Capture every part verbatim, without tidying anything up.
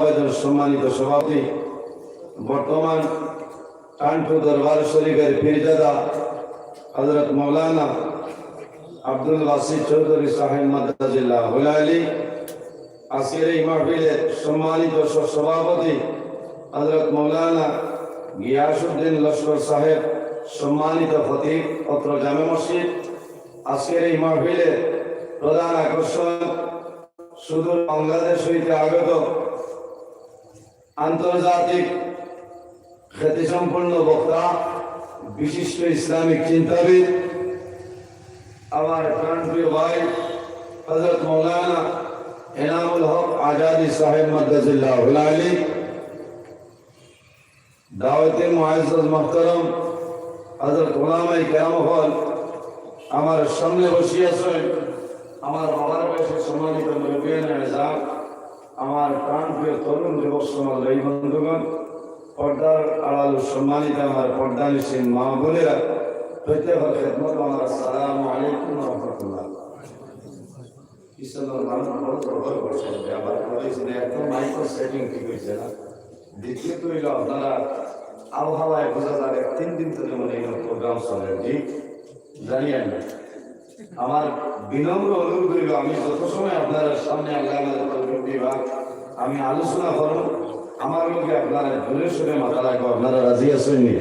আবেদন সম্মানিত সভাপতি, বর্তমান কান্টু দরবার শরীফের পীরজাদা হযরত মাওলানা আব্দুল বাসিত চৌধুরী সাহেব মাদ্দাজিল্লাহুল আলী, আজকের এই মাহফিলের সম্মানিত সহ-সভাপতি হযরত মাওলানা গিয়াসউদ্দিন লস্কর সাহেব, সম্মানিত খতিব অত্র জামে মসজিদ, আজকের এই মাহফিলের প্রধান আকর্ষণ সুদূর বাংলাদেশ হইতে আগত আন্তর্জাতিক খ্যাতিসম্পন্ন বক্তা, বিশিষ্ট ইসলামিক চিন্তাবিদ, আমার প্রাণপ্রিয় ভাই হযরত মাওলানা এনামুল হক আজাদি সাহেব মাদ্দাজিল্লাহুল আলী, দাওয়াতে মুআজ্জাজ মুহতারাম হযরত উলামায়ে কেরাম অকল, আমার সামনে বসি আছেন, আমার বাবার বয়সে সম্মানিত মুরব্বিয়ানে এজাম, আমার প্রাণপ্রিয় তরুণ যুবক সমাজ ভাই বন্ধুগণ, পর্দার আড়াল সম্মানিত আমার পর্দানিশীন মা বোনেরা, প্রত্যেকের খেদমত আমার আসসালামু আলাইকুম ওয়া রাহমাতুল্লাহ। ইসলামের মানুষ বড় বড় করছেন যে আবার বলেছেন একদম মাইক্রো সেটিং ঠিক হয়েছে না। দ্বিতীয়ত হইল আপনারা আবহাওয়ায় বোঝা যাবে তিন দিন তো যেমন এই প্রোগ্রাম চলে, জি জানি আমি। আমার বিনম্র অনুরোধ হইল আমি যত সময় আপনারা সামনে আল্লাহ আমাদের তৌফিক দিবা আমি আলোচনা করব, আমার লগে আপনারা জোরে সোরে মাথা রাখবো, আপনারা রাজি আছেন নি?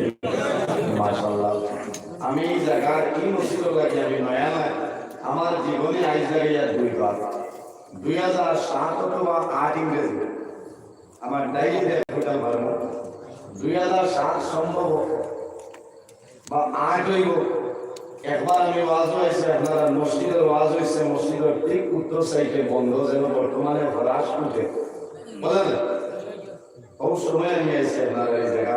মাশাআল্লাহ। আমি এই জায়গা এই মসজিদর লাগি আমি নয়া না, আমার জীবনে আইজ জায়গায় আর দুইবার, দুই হাজার সাত অথবা আট ইংরেজি, আমার ডায়েরি দেখে কইতাম পারবো, দুই হাজার সাত সম্ভব বা আট হইব। একবার আমি ওয়াজও আইছি, আপনারা মসজিদর ওয়াজ হইছে, মসজিদর ঠিক উত্তর সাইডে বন্ধ, যেন বর্তমানে হরাস উঠে, বুঝলেন? ওই সময় আমি আইছি আপনারা এই জায়গা।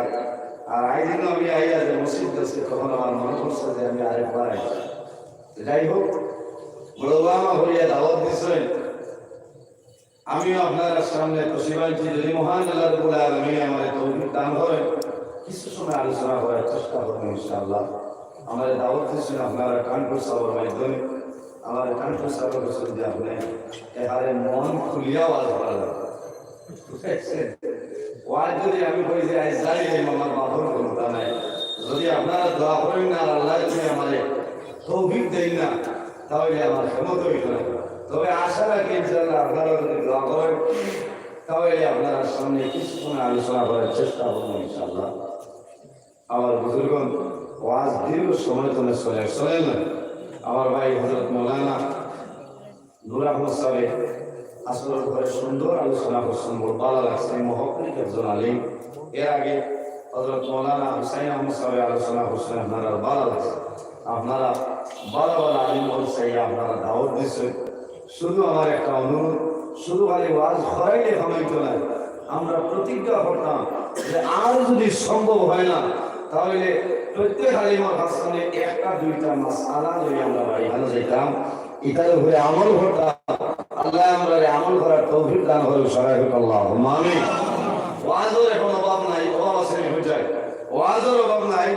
আর আইদিনও আমি আইয়া যে মসজিদ আছে, তখন আমার মনে করছে যে আমি আরেকবার আইছি। তো যাই হোক, বড় বাবা হইয়া দাওয়াত দিচ্ছেন, আমিও আপনার সামনে তশরিফ আনছি। যদি মহান আল্লাহ রাব্বুল আলামিন আমারে তৌফিক দান করেন, কিছু সময় আলোচনা করার চেষ্টা করবো ইনশাআল্লাহ। আমারে দাওয়াত দিচ্ছেন আপনারা কান্টু সাহেবের মাধ্যমে, আমার কান্টু সাহেবের কাছে যদি আপনি এবারে মন খুলিয়া ওয়াজ করা লাগে। ওয়াজ যদি আমি কই যে আইজ যাই, এই আমার বাপর ক্ষমতা নাই। যদি আপনারা দোয়া করেন না, আর আল্লাহ যদি আমারে তৌফিক দেন না, তাহলে আমার ক্ষমতা হইত না। তবে আশা রাখি ইনশাআল্লাহ আপনারা যদি দোয়া করেন, তাহলে আপনারা সামনে কিছু সময় আলোচনা করার চেষ্টা করবো ইনশাআল্লাহ। আমার বুজুর্গণ, ওয়াজ দীর্ঘ সময় তো চলে, চলে না। আমার ভাই হযরত মাওলানা নূর আহমদ সাহেব আসলে করে সুন্দর আলোচনা করছেন, বড় ভালো লাগছে। মহক্কিক একজন আলিম। এর আগে হযরত মাওলানা হুসাইন আহমদ সাহেব আলোচনা করছেন, আপনারা ভালো লাগছে। আপনারা ভালো ভালো আলিম বলছে, আপনারা দাওয়াত দিচ্ছেন। শুধু আমার একটা অনুরোধ, শুধু খালি ওয়াজ করাইলে কামাইতো না। আমরা প্রতিজ্ঞা করতাম যে আর যদি সম্ভব হয় না, তাহলে প্রত্যেক আলিমের কাছ থেকে একটা দুইটা মাসআলা লই আমরা বাড়ি ভালো যাইতাম, এটার উপরে আমল করতাম। আল্লাহ আমরা আমল করার তৌফিক দান করুক, সবাই হোক, আল্লাহুম্মা আমিন। ওয়াজের এখন অভাব নাই, অভাব আছে নি? ওয়াজের অভাব নাই,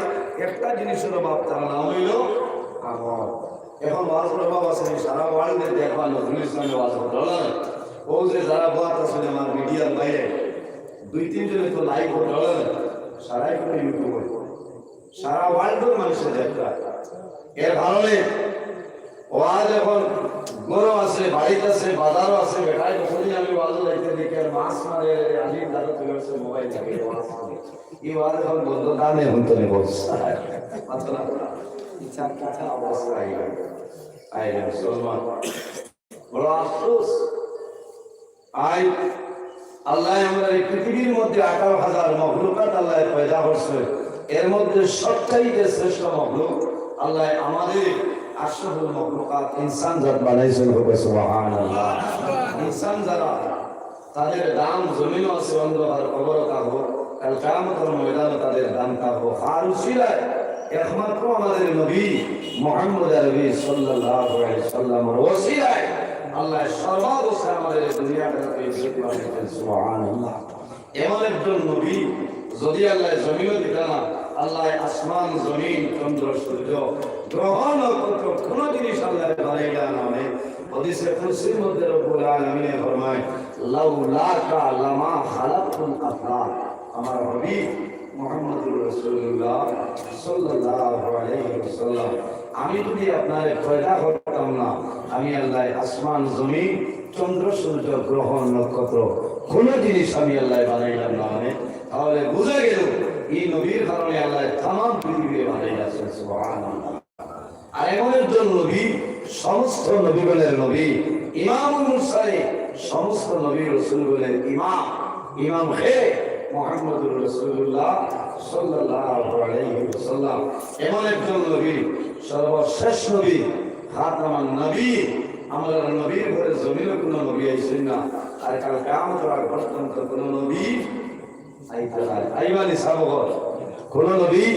একটা জিনিসের অভাব, তার নাম হইল আমল। এখন ওয়াজের অভাব আছে নি? সারা ওয়ার্ল্ডে দেখবা নজরুল ইসলামে ওয়াজ করতে পারলো না। ও যে যারা বাদ আছে আমার মিডিয়ার বাইরে, দুই তিনজনে তো লাইভ করতে পারলো না, সারাই করে ইউটিউবে, সারা ওয়ার্ল্ডের মানুষের দেখবা। এর কারণে ওয়াজ এখন ঘরো আছে, বাড়িত আছে, বাজারও আছে। বেটায় যখনই আমি ওয়াজও যাইতে দেখি আর মাছ মারে, আলিম দাদা তুলে আসছে মোবাইল থেকে ওয়াজ করে। এই ওয়াজ এখন বন্ধ, দামে এখন তো নেই বলছে। মাত্র না, ইচ্ছা, ইচ্ছা অবস্থা আইবে। আইবে, মুসলমান। বড় আফসোস। আই আল্লাহ আমরা এই পৃথিবীর মধ্যে আঠারো হাজার মখলুকাত আল্লাহ পয়দা করছে, এর মধ্যে সবচাইতে শ্রেষ্ঠ মখলুক আল্লাহ আমাদের আশরাফুল মখলুকাত ইনসান জাত বানাইছেন। হোক সুবহানাল্লাহ। ইনসান যারা, তাদের দাম জমিনও আছে, অন্ধকার কবরও থাকবো, কাল কিয়ামতের ময়দানে তাদের দাম থাকবো। কার উসিলায়? একমাত্র আমাদের নবী মুহাম্মদ আরবি সাল্লাল্লাহু আলাইহি সাল্লামের ওসিলায় আল্লাহ সর্বাবস্থায় আমাদের এই দুনিয়াটাকে ইজ্জত বানাইছেন। সুবহানাল্লাহ। এমন একজন নবী যদি আল্লাহ জমিনও দিতা না, আল্লায় আসমান, জমিন, চন্দ্র, সূর্য, গ্রহ, নক্ষত্র, কোনো জিনিস আল্লায় বানাইলা না। হাদিসে কুদসির মধ্যে রব্বুল আলামিনে ফরমায়, "লাউলাকা লামা খালাকতুল আফলাক।" আমার হাবিব মুহাম্মদুর রাসূলুল্লাহ সাল্লাল্লাহু আলাইহি ওয়াসাল্লাম, আমি যদি আপনারে পয়দা করতাম না, আমি আল্লায় আসমান, জমিন, চন্দ্র, সূর্য, গ্রহ, নক্ষত্র, কোনো জিনিস আমি আল্লায় বানাইলাম না। মানে, তাহলে বুঝা গেল, এই নবীর কারণে আল্লায় তামাম পৃথিবীরে বানাইলা। সুবহানাল্লাহ। আর এমন একজন নবী, সমস্ত নবীগণের নবী, ইমামুল মুরসালিন, সমস্ত নবী রসুলগণের ইমাম, ইমাম কে? মুহাম্মদুর রাসূলুল্লাহ সাল্লাল্লাহু আলাইহি ওয়াসাল্লাম। এমন একজন নবী, সর্বশেষ নবী, খাতামান নবী, আমরার নবীর পরে জমিনো কোনো নবী আইছইন না, আর কাল কিয়ামতর আগ পর্যন্ত কোনো নবী আইতা নায়। আইবা নি সাবগর? কোনো নবী,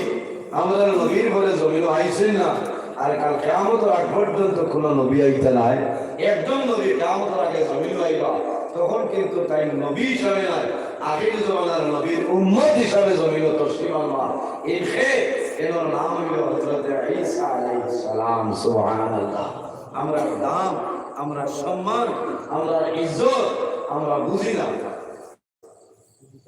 আমরার নবীর পরে জমিনো আইছইন না, আর কাল কিয়ামতর আগ পর্যন্ত কোনো নবী আইতা নায়। একজন নবী কিয়ামতর আগে জমিনো আইবা, তখন কিন্তু তাইন নবী হিসাবে নায়, আখির জমানার নবীর উম্মত হিসাবে জমিনো তশরিফ আনবা। এর কে? এনর নাম অইল হযরতে ঈসা আলাইহিস সালাম। সুবহানাল্লাহ। আমরার দাম, আমরার সম্মান, আমরার ইজ্জত আমরা বুঝি না।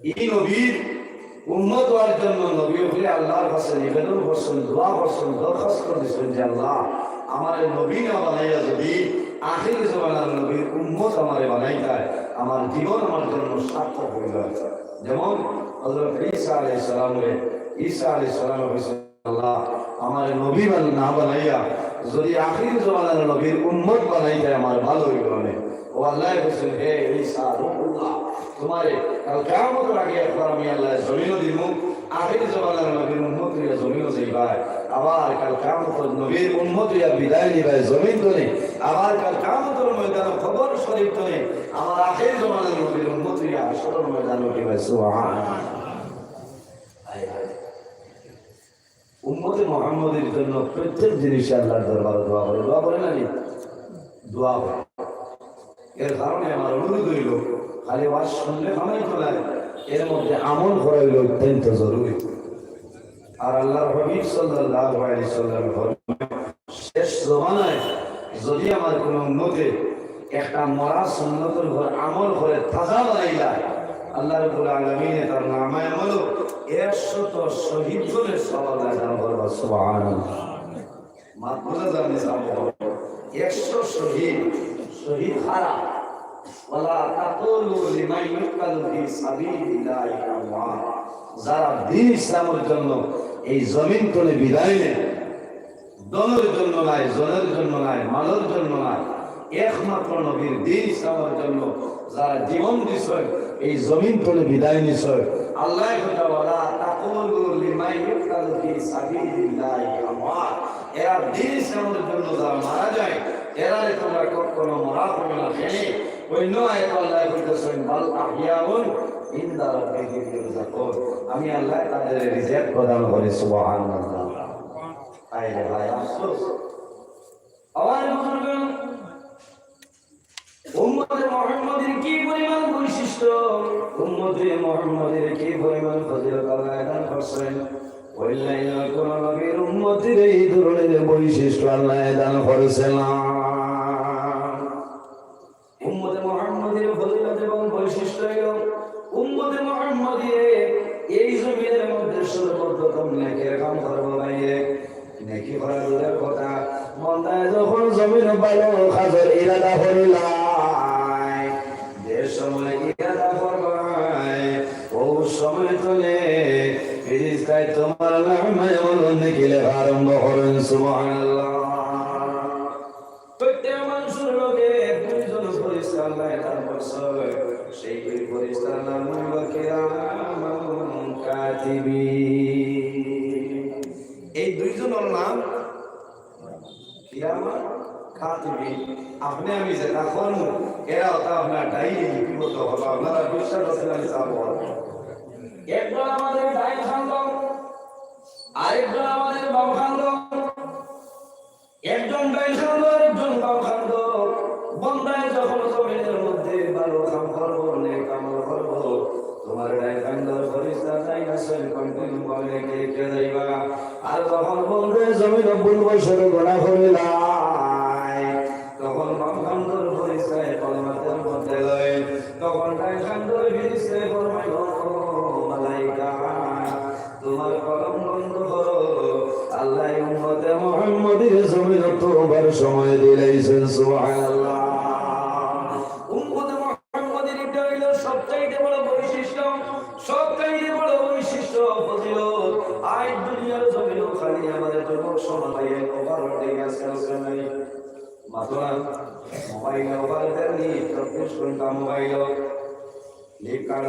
এই নবীর উম্মত অওয়ার জন্য নবী অকলে আল্লাহর কাছে নিবেদন করছইন, দোয়া করছইন, দরখাস্ত দিছইন যে, "আল্লাহ, আমারে নবী না বানাইয়া যদি আখির জমানার নবীর উম্মত আমারে বানাইতায়, আমার জীবন আমার জন্য সার্থক অইল।" যেমন হযরত ঈসা আলাইহিস সালামরে, ঈসা আলাইহিস সালামে কইছইন, "আল্লাহ, আমারে নবী বান-, না বানাইয়া যদি আখির জমানার নবীর উম্মত বানাইতায়, আমার ভালো অইল অনে।" ও আল্লায় কইছইন, "হে ঈসা রূহুল্লাহ, তুমারে কাল কিয়ামতর আগে একবার আমি আল্লায় জমিনো দিমু, আখির জমানার নবীর উম্মত অইয়া জমিনো যাইবায়, আবার কাল কিয়ামতর নবীর উম্মত অইয়া বিদায় নিবায় জমিন তনে, আবার কাল কিয়ামতর ময়দানো কবর শরীফ তনে আমার আখির জমানার নবীর উম্মত অইয়া হাশরর ময়দানো উঠিবায়।" সুবহানাল্লাহ। হায় হায়। উম্মতে মুহাম্মদীর জন্য প্রত্যেক জিনিসে আল্লাহর দরবারে দোয়া করে, দোয়া করে না নি? দোয়া করে। এর কারণে আমার অনুরোধ অইল, খালি ওয়াজ শুনলে কামাই তো নায়, এর মধ্যে আমল করা অইল অত্যন্ত জরুরি। আর আল্লাহর হাবিব সাল্লাল্লাহু আলাইহি সাল্লাম ফরমায়, শেষ জমানায় যদি আমার কোনো উম্মতে একটা মরা সুন্নতর উপর আমল করে তাজা বানাইলা, আল্লাহ রাব্বুল আলামিনে তার নামায় আমলো একশত শহীদ গণের সওয়াব দান করবা। সুবহানাল্লাহ। মাত বুঝা যার নি সামনে? একশো শহীদ, শহীদ কারা? ওয়ালা তাকুলু লিমান ইউকতালু ফি সাবিলিল্লাহি আমওয়াত। যারা দ্বীন ইসলামের জন্য এই জমিন তনে বিদায় নেয়, ধনর জন্য নায়, জনর জন্য নায়, মালর জন্য নায়, একমাত্র নবীর দ্বীন ইসলামের জন্য যারা জীবন দিছইন, এই জমিন তনে বিদায় নিছইন। আল্লায় কইতা, "ওয়ালা তাকুলু লিমান ইউকতালু ফি সাবিলিল্লাহি আমওয়াত।" এরা দ্বীন ইসলামের জন্য যারা মারা যায়, এরারে তুমরা কখনো মরা কইও না। কেনে? অন্য আয়াতে আল্লায় কইতাছইন, "বাল আহইয়াউন ইনদা রাব্বিহিম ইউরযাকুন।" আমি আল্লায় তাদের রিজিক প্রদান করি। সুবহানাল্লাহ। হায় রে হায়, আফসোস। আমার বুজুর্গ, উম্মতে মুহাম্মদীর কি পরিমাণ বৈশিষ্ট্য, উম্মতে মুহাম্মদীর কি পরিমাণ ফজিলত আল্লায় দান করছইন। অইন্য কোন নবীর উম্মতিরে এই ধরনের বৈশিষ্ট্য আল্লায় দান করছে না। উম্মতে মুহাম্মদীর ফজিলত এবং বৈশিষ্ট্য অইল, উম্মতে মুহাম্মদীরে এই জমিনের মধ্যে সর্বপ্রথম নেকের কাম করবো বাইরে। নেকি করা দূরের কথা, বন্দায় যখন জমিন ভালো কাজর ইরাদা করিলায়, যে সময় ইরাদা করবায়, ও সময় তনে ফিরিস্তায় তুমার নামায় আমল নেকি লেখা আরম্ভ করইন। সুবহানাল্লাহ। প্রত্যেক মানুষর লগে দুইজন ফিরিস্তা আল্লায় দান করছইন, সেই দুই ফিরিস্তার নাম অইল কিরামান কাতিবিন। এই দুইজনর নাম কিরামান কাতিবিন। আপনে আমি যেটা করমু, এরা অতা আপনার ডায়েরিত লিপিবদ্ধ করবা। আপনারা বিশ্বাস আছে না, আমি চাবো। একজন আমাদের ডাইন কান্দো, আরেকজন আমাদের বাম কান্দো। একজন ডাইন কান্দো, আরেকজন বাম কান্দো। বন্দায় যখন জমিনের মধ্যে ভালো কাম করবো, নেক আমল করবো, তুমার ডাইন কান্দর ফিরিস্তা ডাইন আছে, continue ভাবে কে কে যাই। তখন বন্দে জমিন ভুলবশত গুনাহ করিলাই, তখন বাম কান্দর ফিরিস্তায় কলম আতের মধ্যে লয়, তখন ডাইন কান্দর ফিরিস্তায় ফরমায়, "ও মালাইকা, তুমার কলম বন্ধ করো।" আল্লায় উম্মতে মুহাম্মদীরে জমিনো তওবার সময় দিলাইছইন। সুবহানাল্লাহ। উম্মতে মুহাম্মদীর ইটা অইলো সবচাইতে বড় বৈশিষ্ট্য, সবচাইতে বড় বৈশিষ্ট্য, ফজিলত। আইজ দুনিয়ার জমিনো খালি আমাদের যুবক সমাজে overload অই গেছে, আছে না নাই? মাতরা মোবাইল overload দেননি, চব্বিশ ঘন্টা মোবাইল। Flipkart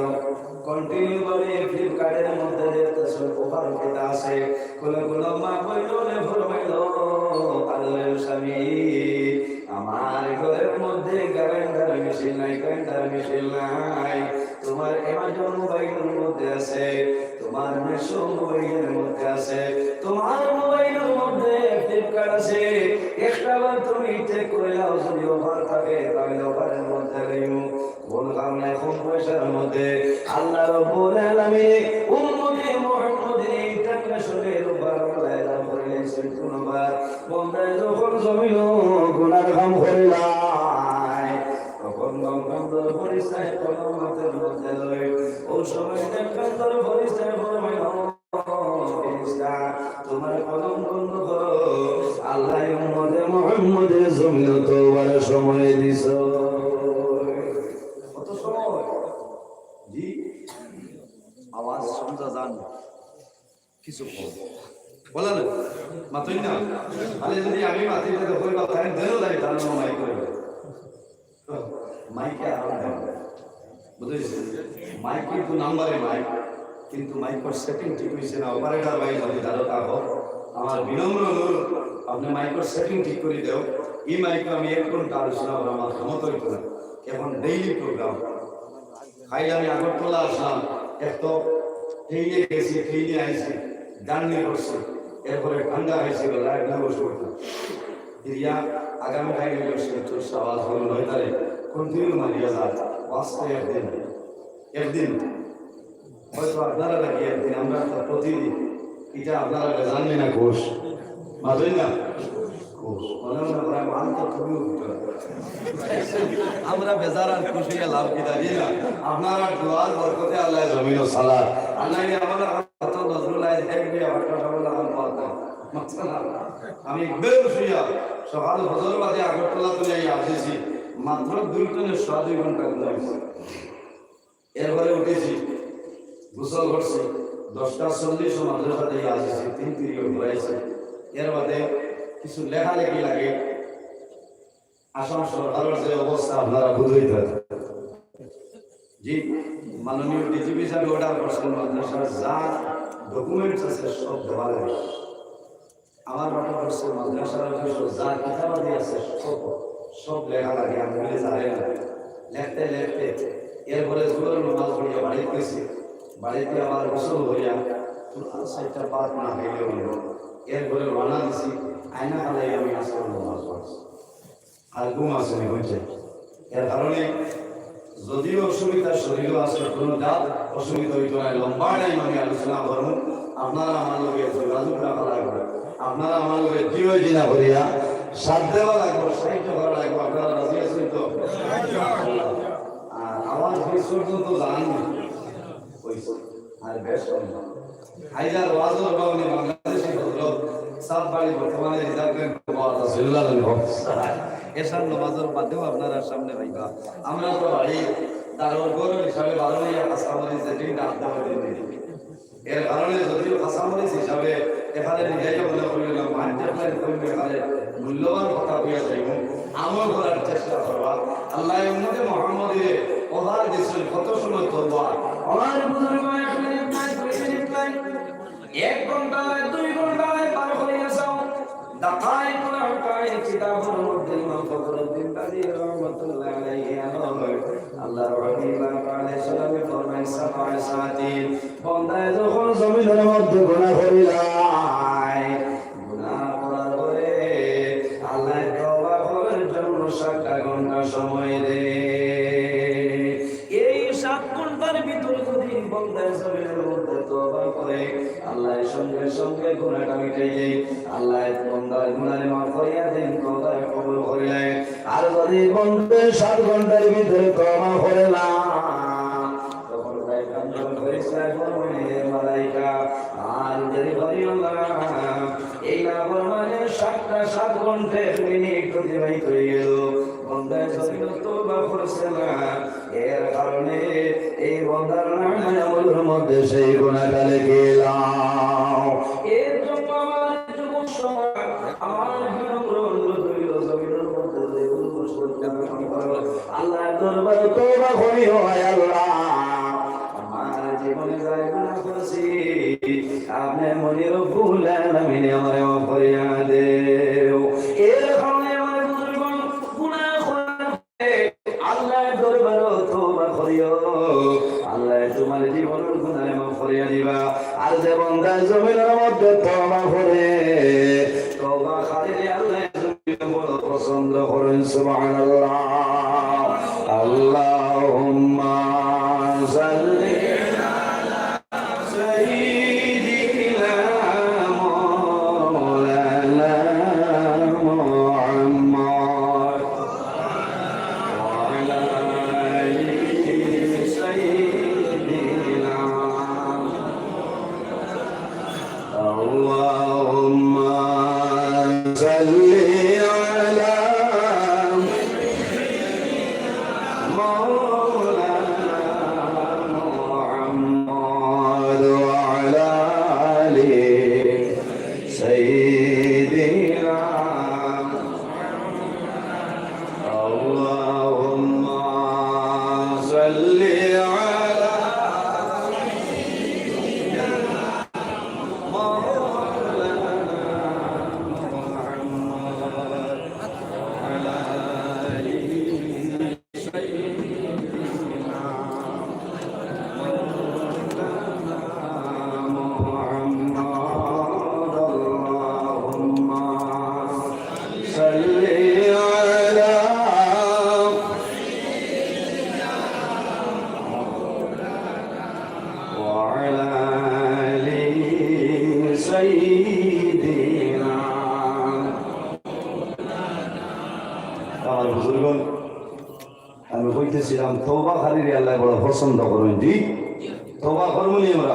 continue ভাবে Flipkart-এর মধ্যে দেখতেছে offer কিতা আছে। কোন কোন মা বইন ফরমাইল, "আল্লাহর স্বামী, আমার ঘরের মধ্যে grinder মেশিন নাই, grinder মেশিন নাই, তুমার Amazon মোবাইলর মধ্যে আছে, তুমার Meesho মোবাইলর মধ্যে আছে, তুমার মোবাইলর মধ্যে Flipkart আছে, একটা বার তুমি check করিলাও, যদি offer থাকে তাহলে offer-এর মধ্যে লইমু।" কোন কারণে কম পয়সার মধ্যে আল্লাহ রাব্বুল আলামিন উম্মতে মুহাম্মদীর international-এর উপর আল্লাহ এলান করিলাইছইন, কোনবার বন্দায় যখন জমিনো গুনার কাম করিলায়, তখন ডাইন কান্দর ফিরিস্তায় কলম আতের মধ্যে লয়। ওই সময় ডাইন কান্দর ফিরিস্তায় ফরমায়, "ও ফিরিস্তা, তুমার কলম বন্ধ করো, আল্লায় উম্মতে মুহাম্মদীরে জমিনো তওবার সময় দিছইন।" কত সময়? জি, আওয়াজ শোনা যার না। কিছু কম। বলেন, মাতইন না। খালি যদি আমি মাতি দিতে কই বা তাই দেন যাই, তার নাম মাইক করে। মাইকে আরাম দেন। বুঝেছেন? মাইক কিন্তু নাম্বারে মাইক, কিন্তু মাইকর setting ঠিক অইছে না। Operator ভাই যদি তারা তা হোক, আমার বিনম্র অনুরোধ, আপনে মাইকর setting ঠিক করি দেও। এই মাইকে আমি এক ঘন্টা আলোচনা করা আমার ক্ষমতা অইতো না। এখন daily program। কাইল আমি আগরতলা আসলাম, এক তো ট্রেনে গেছি, ট্রেনে আইছি, journey করছি, এরপরে ঠান্ডা খাইছি, light না বসে উঠলাম। ফিরিয়া আগামী কাইল অইলো শিলচর, সওয়াল অইলো নয় তারিখ, continue মারিয়া যায়, বাঁচতে একদিন, একদিন। হয়তো আপনারা লাগি একদিন, আমরা তো প্রতিদিন। ইটা আপনারা বেজার নি না খুশ? মাতইন না? খুশ। মনে মনে করে, "মান তো তুমিও ভিতরে।" আমরা বেজার আর খুশ অইয়া লাভ কিতা, জি না? আপনারা দোয়ার বরকতে আল্লায় জমিনো সালার। আর নাইলে আমরা হয়তো নজরুল আইজ এক বিয়া বাট্টা সব লাগান পাওয়া যায়। মাতইন না? আমি বেহুশ অইয়া সকাল ফজর বাদে আগরতলা তুলে আইয়া আসছি, মাত্র দুই টনে সোয়া দুই ঘন্টা ঘুমাইছি। এরপরে উঠছি, গোসল করছি, দশটা চল্লিশো মাদ্রাসা থাকি আসছি, তিন period ঘুরাইছি। এর বাদে কিছু লেখালেখি লাগে। আসাম সরকারর যে অবস্থা আপনারা বুঝইন। জি, মাননীয় ডিজিপি সাহেব order করছেন মাদ্রাসার যা documents আছে সব দেওয়া লাগে। আমার মনে করছে মাদ্রাসার অফিসে যা কিতাবাদি আছে সব, সব লেখা লাগে, আমি বলি জানে না। লেখতে লেখতে এরপরে জোহরর নামাজ পড়িয়া বাড়িত গেছি, বাড়িত আবার গোসল করিয়া কোরআন চাইরটা পাঠ না খাইলে অইলো না। এরপরে রওনা দিছি, আয়না খালাই আমি আসর নামাজ পড়ছি। আর ঘুম আছে নি, বুঝছে? এর কারণে যদিও অসুবিধা শরীরও আছে, কোনো জাত অসুবিধা অইতো নায়। লম্বা time আমি আলোচনা করমু, আপনারা আমার লগে যোগাযোগ রাখা লাগবো, আপনারা আমার লগে দিও দিনা করিয়া সাথ দেওয়া লাগবো, সাহায্য করা লাগবো। আপনারা রাজি আছইন তো? আর আওয়াজ বেশ পর্যন্ত জানান না। অইছে। আর বেশ কম। আইজ আর ওয়াজর বাবনে বাংলাদেশি হযরত সাব বাড়ি বর্তমানে reserve bank ওয়াজ আছে, আল্লাহ জানে। এশার নামাজর বাদেও আপনারা সামনে পাইবা। আমরা তো বাড়ি দারোর গরু হিসাবে বারো মাইয়া কাঁচামরিচ যে দিন ডাক দেওয়া দিন দিন। এর কারণে যদিও কাঁচামরিচ হিসাবে এখানে নিজেকে মনে করি না, মানতে পারি করি এখানে মূল্যবান কথা কইয়া যাইব, আমল করার চেষ্টা করবা। আল্লাহ উম্মতে মুহাম্মদীরে ওভার দিছইন কত সময় তওবা। আমার বুজুর্গ এক মিনিট নাই, দুই মিনিট নাই, এক ঘন্টা নাই, দুই ঘন্টা নাই, বার করিয়া যাও। দাকাইকুল আহকাম কিতাবর মধ্যে ইমাম ফখরুদ্দিন রাজি রহমাতুল্লাহ আলাইহি আনয়, আল্লাহর হাবিব আলাইহিস সালামে ফরমায়, সাবআ সাআতিন, বন্দায় যখন জমিনর মধ্যে গুনাহ করিলায়, গুনাহ করার পরে আল্লাহ তওবা করার জন্য সাতটা ঘন্টা সময় দেয়। এই সাত ঘন্টার ভিতরে যদি বন্দায় জমিনের মধ্যে তওবা করে, আল্লায় সঙ্গে সঙ্গে গুনাহটা মিটাই দেইন। আল্লায় বন্দার গুনাহ মাফ করিয়া দেইন, তওবা কবুল করিলাইন। আর যদি বন্দায় সাত ঘন্টার ভিতরে তওবা করে না, তখন ফেরেশতায় ফরমাইন, "হে মালাইকা, আর দেরি করিও না।" এই নাফরমানের সাতটা, সাত ঘন্টা এক মিনিট অতিবাহিত হয়ে গেল, বন্দায় জমিনে তওবা করছে না, এর কারণে এই বন্দার নামায় আমলর মধ্যে সেই গুনাহটা লেখিলাও। এর জন্য আমার যুবক সমাজ, আমার বিনম্র অনুরোধ রইল, জমিনের মধ্যে যে কোনো মুসলমান আল্লাহর দরবারে তওবা করি, "ও আল্লাহ, আমার জীবনে যাই গুনাহ করছি, আপনে মনি রব্বুল আলামিনে আমারে মাফ করিয়া দেও।" এর কারণে আমার বুজুর্গ, গুনাহ করার পরে আল্লাহর দরবারে তওবা করিও, আল্লায় তোমার জীবনের গুনাহ মাফ করিয়া দিবা। আর যে বন্দা জমিনের মধ্যে তওবা করে, তওবা খালি আল্লাহ বড় পছন্দ করেন, সুবহানাল্লাহ। আল্লাহুম্মা সাল্লি আলা সাইয়্যিদিনা মাওলানা মুহাম্মদ ওয়া আলা আলি সাইয়্যিদিনা اللهم صل على مولانا محمد وعلى آل سيدنا اللهم صل على مولانا محمد وعلى آل سيدنا مولانا محمد اللهم صل على وعلى آل سيدنا আমার বুজুর্গ, আমি কইতেছিলাম, তওবাকারীরে আল্লায় বড় পছন্দ করেন। জি, তওবা করমু নি আমরা?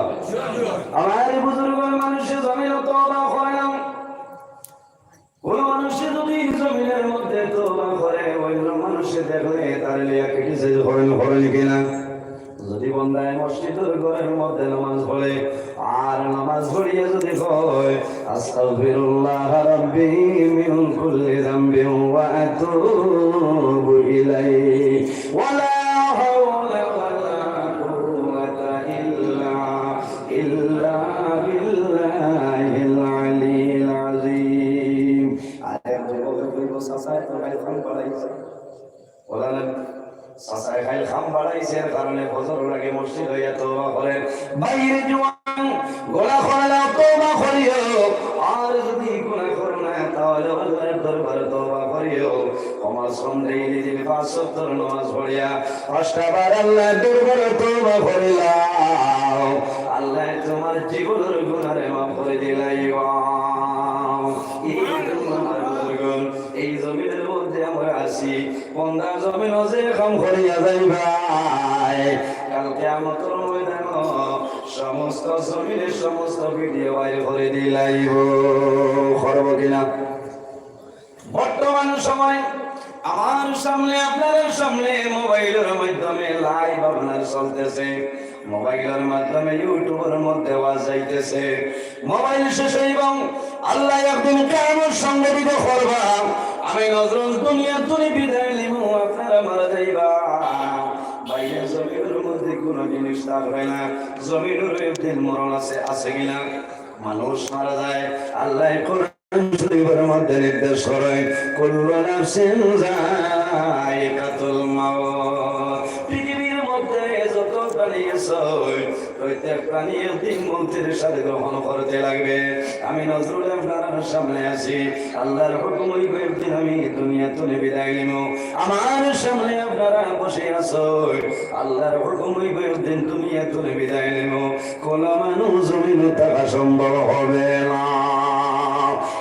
আমার বুজুর্গ, মানুষে জমিনে তওবা করে না। কোন মানুষে যদি জমিনের মধ্যে তওবা করে, অন্য মানুষে দেখলে তারে লইয়া criticize করেন, করেন কিনা? যদি বন্দায় মসজিদর ঘরর মধ্যে নামাজ পড়ে, আর নামাজ পড়িয়া যদি কয়, "আস্তাগফিরুল্লাহ রাব্বি মিন কুল্লি যামবিন ওয়া আতুবু ইলাইহি, ওয়া লা হাওলা ওয়া লা কুওয়াতা ইল্লা, ইল্লা বিল্লাহিল আলিয়্যিল আযীম।" আরে যুবকে কইব, "চাচায় তো খাইল খাম বাড়াইছে।" বলেন, "চাচায় খাইল খাম বাড়াইছে, এর কারণে ফজরর আগে মসজিদ হইয়া তওবা করেন।" বাইরে জোয়ান, গলা খোলা তওবা করিও। আর যদি গুনাহ করো না, তাহলে আল্লাহর দরবারে তওবা করিও। ক্ষমা সন্দেহ দিন পাঁচ ওয়াক্তর নামাজ পড়িয়া পাঁচটা বার আল্লাহর দরবারে তওবা করিলাও। আল্লাহ তোমার জীবনের গুনারে মাফ করে দিলাইবা। এই জন্য আমার বুজুর্গ, এই জমিনের মধ্যে আমরা আছি, বন্দা জমিনও যে কাম করিয়া যাইবায়, কাল কিয়ামতর ময়দানো সমস্ত জমিনের সমস্ত ভিডিও বাইর করে দিলাইব। করব কিনা? বর্তমান সময় আমার সামনে, আপনাদের সামনে মোবাইলের মাধ্যমে live আপনার চলতেছে, মোবাইলের মাধ্যমে YouTubeর মধ্যে ওয়াজ যাইতেছে। মোবাইল শেষ হইব, আল্লাহ একদিন কিয়ামত সংঘটিত করবা। আমি নজরুল দুনিয়া তুলি বিদায় নিব, আপনারা মারা যাইবা। বাইরে জমিনের মধ্যে কোনো জিনিস থাকবে না, জমিনের একদিন মরণ আছে, আছে কিনা? মানুষ মারা যায়, আল্লাহ কোরআন শরীফের মধ্যে নির্দেশ করে, "কুল্লু নাফসিন যায়িকাতুল মাউত।" পৃথিবীর মধ্যে যত প্রাণী আছে, প্রত্যেক প্রাণী একদিন মৌতের স্বাদ গ্রহণ করতে লাগবে। আমি নজরুল আপনারার সামনে আছি, আল্লাহর হুকুম অইবো একদিন আমি দুনিয়া তুনে বিদায় নিমু। আমার সামনে আপনারা বসে আছো, আল্লাহর হুকুম অইবো একদিন দুনিয়া তুনে বিদায় নিমু। কোনো মানুষ জমিনো থাকা সম্ভব হবে না।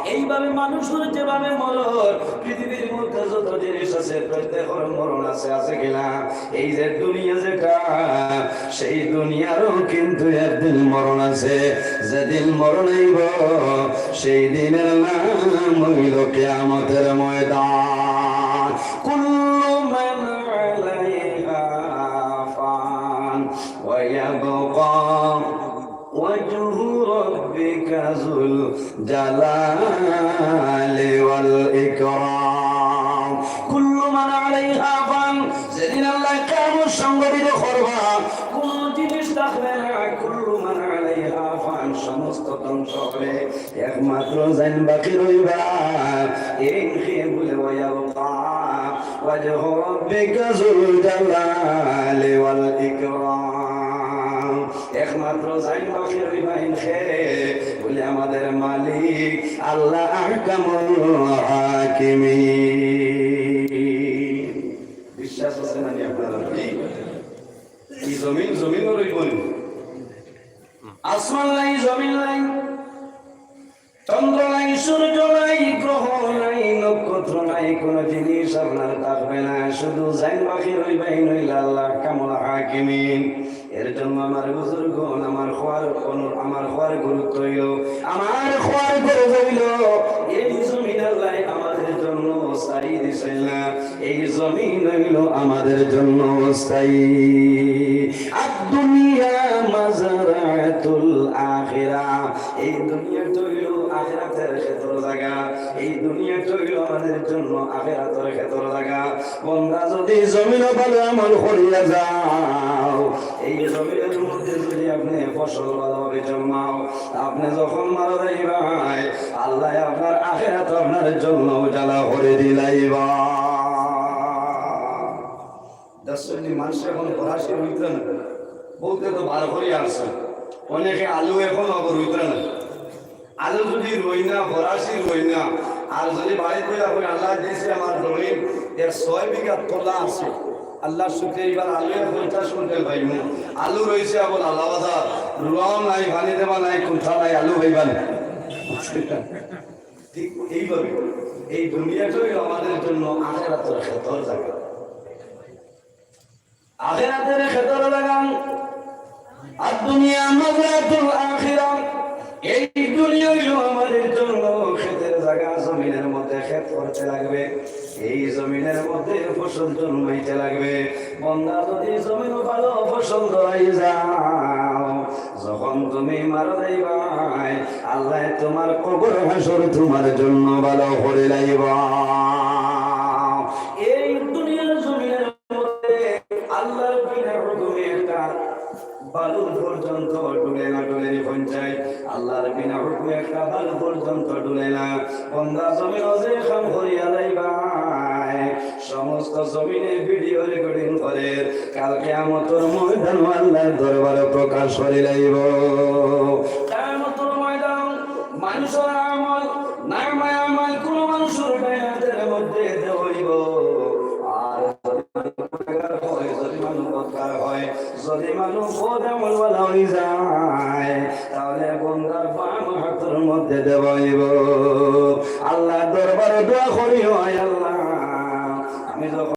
এইভাবে মানুষের যেভাবে মরণ, পৃথিবীর মধ্যে যত জিনিস আছে, প্রত্যেকের মরণ আছে, আছে কিনা? এই যে দুনিয়া যেটা, সেই দুনিয়ারও কিন্তু একদিন মরণ আছে। যেদিন মরণ অইবো, সেই দিনের নাম অইলো কিয়ামতের ময়দান। كل من عليها فان ويبقى وجه ربك ذو الجلال والإكرام. كل من عليها فان, যেদিন আল্লাহ কিয়ামত সংঘটিত করবা, কোন জিনিস থাকবে না। كل من عليها فان, সমস্ত ধ্বংস হবে, একমাত্র যেইন বাকি রইবা, এইন কে বলে, ويبقى وجه ربك ذو الجلال والإكرام. একমাত্র যেইন বাকি রইবা, এইন কে বলে, আমাদের মালিক আল্লাহ আহকামুল হাকিমিন। বিশ্বাস আছে না নি আপনারার? এই জমিন, জমিনও রইবো নি? আসমান নাই, জমিন নাই, চন্দ্র নাই, সূর্য নাই, গ্রহ নাই, নক্ষত্র নাই, কোনো জিনিস আপনার থাকবে না। শুধু যেইন বাকি রইবা, এইন অইলা আল্লাহ আহকামুল হাকিমিন। এর জন্য আমার বুজুর্গগণ, আমার কওয়ার অনু-, আমার কওয়ার গুরুত্ব অইলো, আমার কওয়ার গরজ অইলো, এই জমিন আল্লাহ আমাদের জন্য ছাড়ি দিছইন না, এই জমিন অইলো আমাদের জন্য স্থায়ী। الدنيا مزرعة الآخرة. এই দুনিয়াটা অইলো আখিরাতের খেতর জাগা। এই দুনিয়াটা অইলো আমাদের জন্য আখিরাতের খেতর জাগা। বন্দা, যদি জমিনো ভালো আমল করিয়া যাও, এই জমিনের মধ্যে যদি আপনে ফসল ভালোভাবে জন্মাও, আপনে যখন মারা যাইবায়, আল্লায় আপনার আখিরাত আপনার জন্য উজালা করি দিলাইবা। দশ মিনিট মানুষ এখন ফরাসি রইত না, বলতে তো বার করি আসছে, অনেকে আলু এখন অগর রইত না। আলু যদি রই না, ফরাসি রই না, আর যদি বাড়িত বইয়া কই, "আল্লায় দিছে আমার জমিন, এর ছয় বিঘা তোলা আছে, আল্লার শুকরিয়া, এইবার আলু এক পঞ্চাশ কুইন্টাল পাইমু।" আলু রইছে আবুল আল্লাহ বাজার, রুয়াও নাই, পানি দেওয়া নাই, কুন্থা নাই, আলু পাইবা না। ঠিক এইভাবে এই দুনিয়াটাই আমাদের জন্য আখেরাতের খেতর জাগা। আখেরাতের খেতর জাগা। الدنيا مزرعة الآخرة। এই দুনিয়া অইলো আমাদের জন্য খেতের জাগা, জমিনের মধ্যে খেত করতে লাগবে। এই জমিনের মধ্যে ফসল জন্মাইতে লাগবে। বন্দা, যদি জমিনো ভালো ফসল ধরাই যাও, যখন তুমি মারা যাইবায়, আল্লায় তোমার কবর হাশর তোমার জন্য ভালো করি লাইবা। এই দুনিয়ার জমিনের মধ্যে আল্লার বিনা হুকুমে একটা বালু পর্যন্ত ডুলে না, ডুলে নি পঞ্চায়। আল্লার বিনা হুকুমে একটা বালু পর্যন্ত ডুলে না। বন্দা, জমিনো যে কাম করিয়া যাইবায়, সমস্ত জমিনে ভিডিও রেকর্ডিং করের, কাল কিয়ামতর ময়দানো আল্লার দরবারো প্রকাশ করি লাইবো। কিয়ামতর ময়দান মানুষর আমল, নামায়ে আমাল কোনো মানুষর বেহেশতের মধ্যে দেওয়া অইবো। আর যদি মানুষ গুনাহগার হয়, যদি মানুষ বদকার হয়, যদি মানুষ বদ আমলওয়ালা অই যায়, তাহলে বন্দার বাম হাতর মধ্যে দেওয়া অইবো। আল্লার দরবারো দোয়া করি, "ও আয় আল্লাহ, আমি যখন